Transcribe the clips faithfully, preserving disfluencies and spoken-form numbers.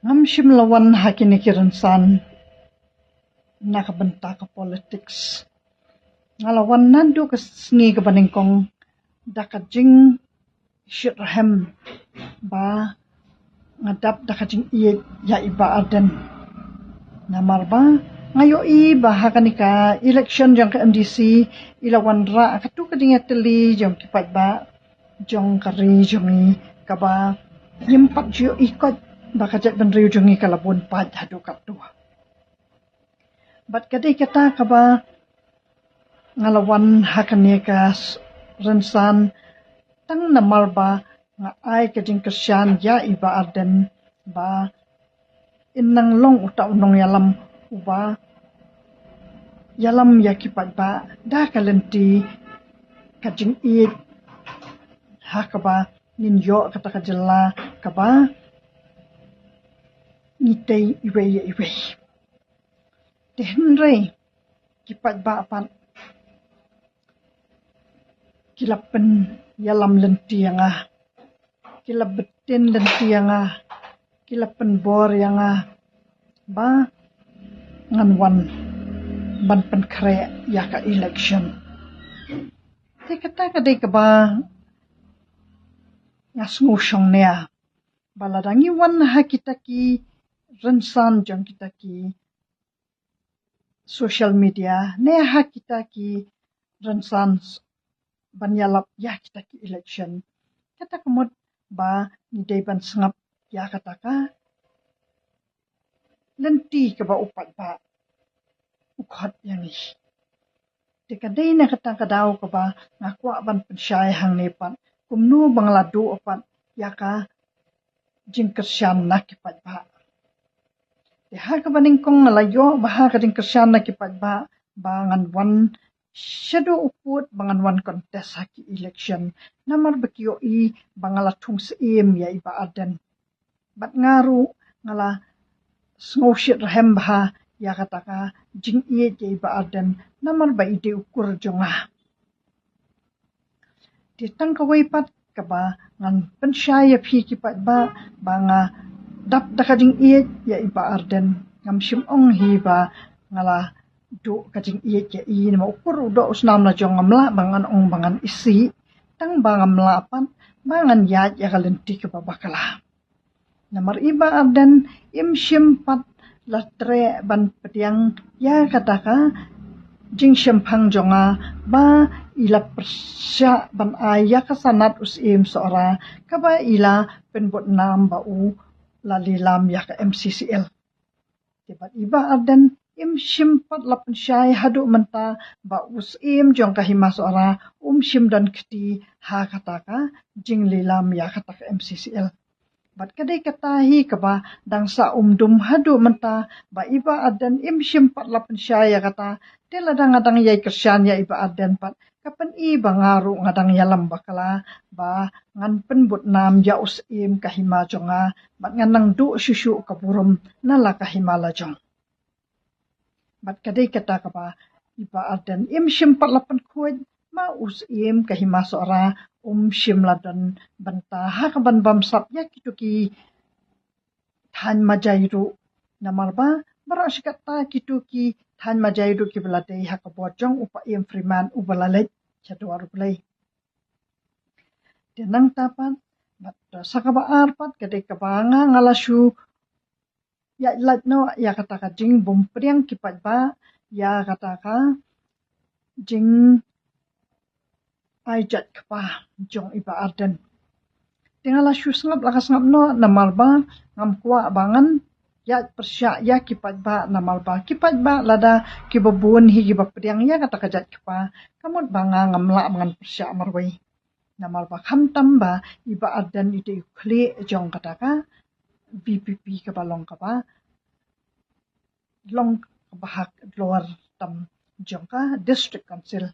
Ngam shym la wan ha kine ki rynsan na ka bynta ka politics. Nga la wan naduh ka sngi kaba nyngkong da ka jingshitrhem ba nga dap da ka jingïeit ïa i Bah Ardent. Namar ba nga ïohi ba ha kane ka election jong ka M D C i la wanrah katto ka jingïatylli jong ki paidbah jong ka ri jong ngi kaba ngim pat ju ïohi koit ba ka jaitbynriew jong ngi ka la bun paid haduh katto. Bad ka dei kata kaba nga la wan ha kane ka s-, rynsan tang namar ba nga ai ka jingkyrshan ïa i Bah Ardent ba in nang long uta u nongïalam uba ïalam ïa ki paidbah da ka lynti ka jingïeit ha kaba ngin ïoh kata ka jylla kaba ngi tei iwei ïa iwei. Te hynrei ki paidbah pat ki la pynïalam lynti ïa nga, ki la btin lynti ïa nga, ki la pynbor ïa nga ba ngan wan ban pynkhreh ïa ka election. Te kata ka dei kaba nga sngew shong nia ba lada ngi wan ha kita ki rynsan jong kita ki social media ne ha kita ki rynsan s-, ban ïalap ïa kita ki election. Kata ka mut ba ngi dei ban sngap ïa kata ka lynti kaba u paidbah u khot ïa ngi. Te ka dei na kata ka daw kaba nga kwah ban pynshai hangne pat kumno ba nga la duh pat ïa ka jingkyrshan na ki paidbah. Te ha kaba nyngkong nga la ïoh ba ha ka jingkyrshan na ki paidbah ba ngan wan shaduh u pud ba ngan wan contest ha ki election. Namar ba ki ïohi ba nga la thung syiem ïa i Bah Ardent. Bad nga ruh nga la sngew shitrhem bha ïa kata ka jingïeit ïa i Bah Ardent namar ba i dei u kur jong nga. Te tang kawei pat kaba ngan pynshai ïa phi ki paidbah ba nga dap da ka jingïeit ïa i Bah Ardent. Ngam shym ong hi ba nga la duh ka jingïeit ïa i namar u kur u doh u snam la jong, ngam lah ba ngan ong ba ngan isih. Tang ba ngam lah pat ba ngan ïaid ïa ka lynti kaba bakla. Namar i Bah Ardent im shym pat la treh ban pdiang ïa kata ka jingshemphang jong nga ba i la pyrshah ban ai ïa ka sanad u Syiem Sohra kaba i la pynbud nam ba u la lilam ïa ka M C C L. Te bad i Bah Ardent im shym pat la pynshai haduh mynta ba u Syiem jong ka Hima Sohra um shym don kti ha kata ka jinglilam ïa kata ka M C C L. Bad ka dei kata hi kaba dang sah umdum haduh mynta ba i Bah Ardent im shym pat la pynshai ïa kata. Te lada nga dang ïai kyrshan ïa i Bah Ardent pat ka pyni ba nga ruh nga dang ïalam bakla ba ngan pynbud nam ïa u Syiem ka Hima jong nga bad ngan nang duh shuh shuh ka burom na la ka hima la jong. Bad ka dei kata kaba i Bah Ardent im shym pat la pynkhuid ba u Syiem ka Hima Sohra um shym la don bynta ha ka ban bamsap ïa kito ki thaiñ Majai ruh. Namar ba baroh shi katta kito ki thaiñ Majai ruh kiba la dei ha ka bor jong u Paiem Freeman uba la leit sha dwar U Blei. Te nangta pat bad sa kaba ar pat ka dei kaba nga nga la shu ïaid lait noh ïa kata ka jingbym pdiang ki paidbah ïa kata ka jingai jait kpa jong i Bah Ardent. Te nga la shu sngap la ka sngap noh namar ba ngam kwah ba ngan ïaid pyrshah ïa ki paidbah namar ba ki paidbah lada kiba bun hi kiba pdiang ïa kata ka jait kpa ka mut ba nga ngam lah ba ngan pyrshah marwei. Namar ba khamtam ba i Bah Ardent i dei u khlieh jong kata ka V P P kaba long kaba long kaba hak dlor tam jong ka District Council.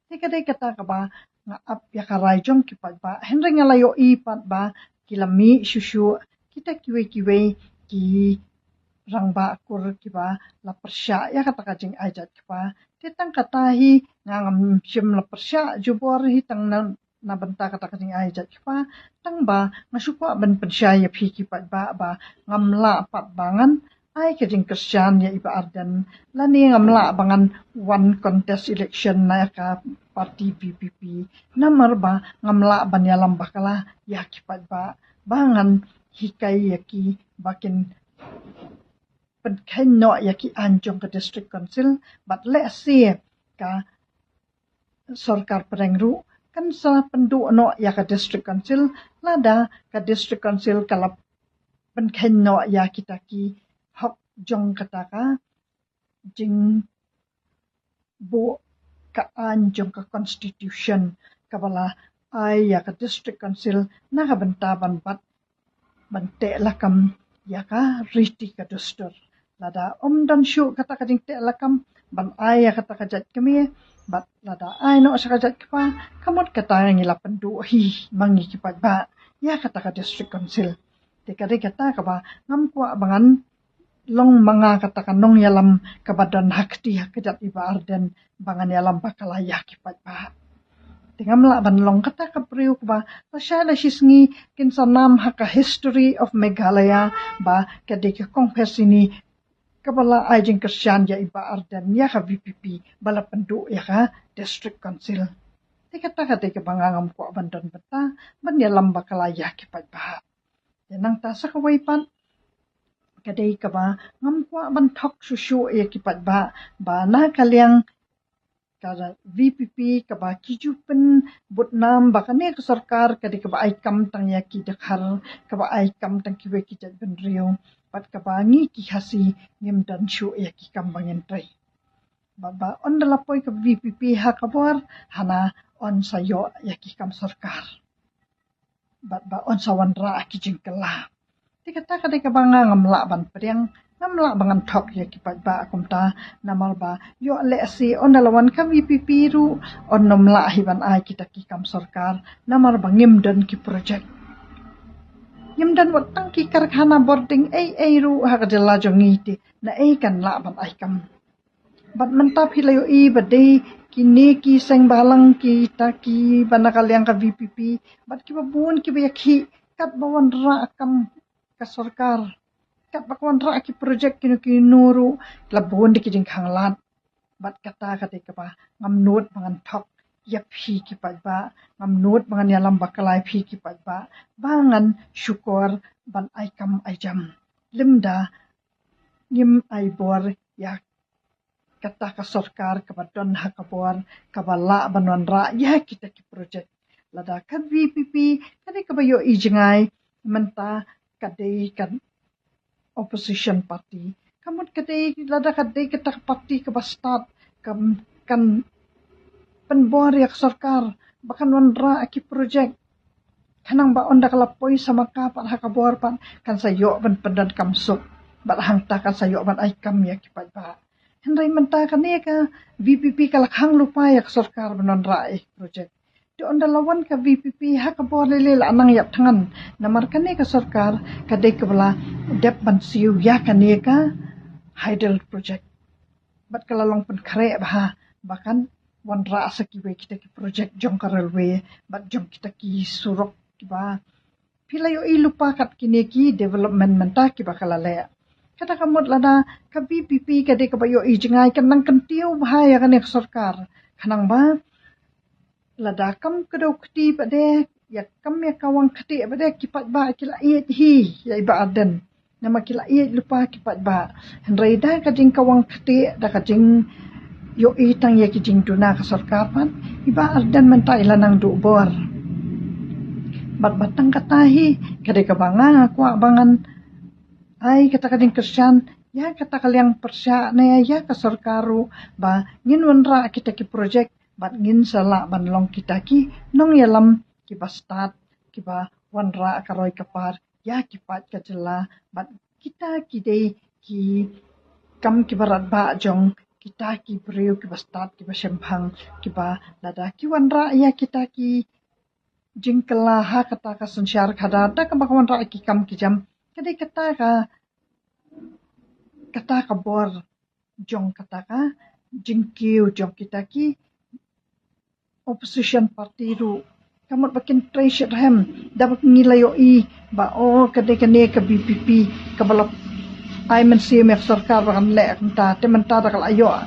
Te ka dei kata kaba nga ap ïa ka rai jong ki paidbah hynrei nga la ïohi pat ba ki la mih shuh shuh kita kiwei kiwei ki rangbah kur kiba la pyrshah ïa kata ka jingai jait kpa. Te tang kata hi nga ngam shym la pyrshah jubor hi tang na na bynta kata ka jingai jait kpa, tang ba nga shu kwah ban pynshai ïa phi ki paidbah ba ngam lah pat ba ngan ai ka jingkyrshan ïa i Bah Ardent, lane ngam lah ba ngan wan contest election na ka party VPP. Namar ba ngam lah ban ïalam bakla ïa ki paidbah, ba ngan hikai ïa ki ba kin pynkheiñ noh ïa ki aiñ jong ka District Council, bad lehse ka sorkar pdeng ruh kan sa pynduh noh ïa ka District Council, lada ka District Council ka la pynkheiñ noh ïa kita ki hok jong kata ka jingbuh ka aiñ jong ka Constitution, kaba la ai ïa ka District Council na ka bynta ban bat ban teh lakam ïa ka riti ka dustur. Lada ym don shuh kata ka jingteh lakam ban ai ïa kata ka jait kmie, bad lada ai noh sha ka jait kpa, ka mut kata ngi la pynduh hi ma ngi ki paidbah ïa kata ka District Council. Te ka dei kata kaba ngam kwah ba ngan long ma nga kata ka nongïalam kaba don ha kti ha kjat i Bah Ardent ba ngan ïalam bakla ïa ki paidbah. Te ngam lah ban long kata ka briew kaba lashai lashisngi kin sa nam ha ka history of Meghalaya ba ka dei ka kongpesini kaba la ai jingkyrshan ïa i Bah Ardent ïa ka VPP ba la pynduh ïa ka District Council. Te kata ka dei kaba nga ngam kwah ban don bynta ban ïalam bakla ïa ki paidbah. Te nangta sa kawei pat ka dei kaba ngam kwah ban thok shuh shuh ïa ki paidbah ba na ka liang ka VPP kaba ki ju pynbud nam ba kane ka sorkar ka dei kaba ai kam tang ïa ki dkhar, kaba ai kam tang kiwei ki jaitbynriew, bad kaba ngi ki Khasi ngim don shuh ïa ki kam ba ngin trei. Bad ba ynda la poi ka VPP ha ka bor, hana yn sa ïoh ïa ki kam sorkar, bad ba yn sa wanrah ki jingkylla. Te kata ka dei kaba nga ngam lah ban pdiang, ngam lah ba ngan thok ïa ki paidbah kumta, namar ba ïoh lehse ynda la wan ka VPP ruh yn ym lah hi ban ai kita ki kam sorkar, namar ba ngim don ki project. Ngim don wat tang ki karkhana bording ei ei ruh ha ka jylla jong ngi, te naei kan lah ban ai kam. Bad mynta phi la ïohi ba dei kine ki seng bhalang kita kiba na ka liang ka VPP, bad kiba bun kiba ïakhih katba wanrah kam ka sorkar, katba ka wanrah ki project kino kino ruh, la bun da ki jingkhang lad. Bad kata ka dei kaba ngam nud ba ngan thok ïa phi ki paidbah, ngam nud ba ngan ïalam bakla ïa phi ki paidbah ba ngan shukor ban ai kam ai jam, lymda ngim ai bor ïa kata ka sorkar kaba don ha ka bor kaba lah ban wanrah ïa kita ki project. Lada ka VPP ka dei kaba ïohi jngai, mynta ka dei ka opposition party, ka mut ka dei, lada ka dei kata ka party kaba stad, ka kan pynbor ïa ka sorkar ba kan wanrah ki project. Khnang ba ynda ka la poi sa ma ka pat ha ka bor pat kan sa ïoh ban pyndonkam suk, bad hangta kan sa ïoh ban ai kam ïa ki paidbah. Hynrei mynta kane ka VPP ka la khang lypa ïa ka sorkar ban wanrah ïa ki project. Te ynda la wan ka VPP ha ka bor lei lei la nang ïap thngan, namar kane ka sorkar ka dei kaba la dep ban siew ïa kane ka Hydel project, bad ka la long pynkhreh bha ba kan wanrah sa kiwei kita ki project jong ka railway bad jong kita ki surok kiba phi la ïohi lypa kat kine ki development mynta kiba ka la leh. Kata ka mut lada ka VPP ka dei kaba ïohi jngai, kan nang kyntiew bha ïa kane ka sorkar, khnang ba lada kam kdew kti pat de, ïa kam ïa kawang kti pat de, ki paidbah ki la ïeit hi ïa i Bah Ardent. Namar ki la ïeit lypa ki paidbah. Hynrei da ka jingkawang kti, da ka jingïohi tang ïa ki jingduna ka sorkar pat, i Bah Ardent mynta i la nang duh bor. Bad ba tang kata hi ka dei kaba nga nga kwah ba ngan ai kata ka jingkyrshan ïa kata ka liang pyrshah ne ïa ka sorkar ruh ba ngin wanrah kita ki project bad ngin sa lah ban long kita ki nongïalam kiba stad, kiba wanrah ka roi ka par ïa ki paid ka jylla, bad kita ki dei ki kam kiba radbah jong kita ki briew kiba stad, kiba shemphang, kiba lada ki wanrah ïa kita ki jingkylla ha kata ka synshar khadar da kaba ka wanrah ki kam ki jam, ka dei kata ka, kata ka bor jong kata ka jingkiew jong kita ki opposition party ruh Ka mut ba kin trei shitrhem da ba ngi la ïohi ba o ka dei kane ka B P P ka ba la ai mynsiem ïa ka sorkar ba kan leh kumta, te mynta da ka la ïoh,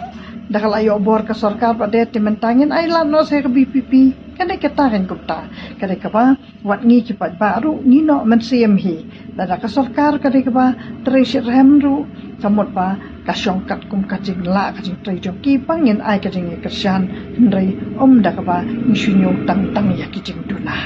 da ka la ïoh bor ka sorkar ba dei, te mynta ngin ai lad noh sa ka B P P. Kane kata kan kumta. Ka dei kaba wat ngi ki paidbah ruh ngi noh mynsiem hi. Lada ka sorkar ka dei kaba trei shitrhem ruh, ka mut ba ka shong katkum ka jinglah ka jingtrei jong ki, ba ngin ai ka jingïakyrshan, hynrei ym da kaba ngi shu ñiew tang tang ïa ki jingduna.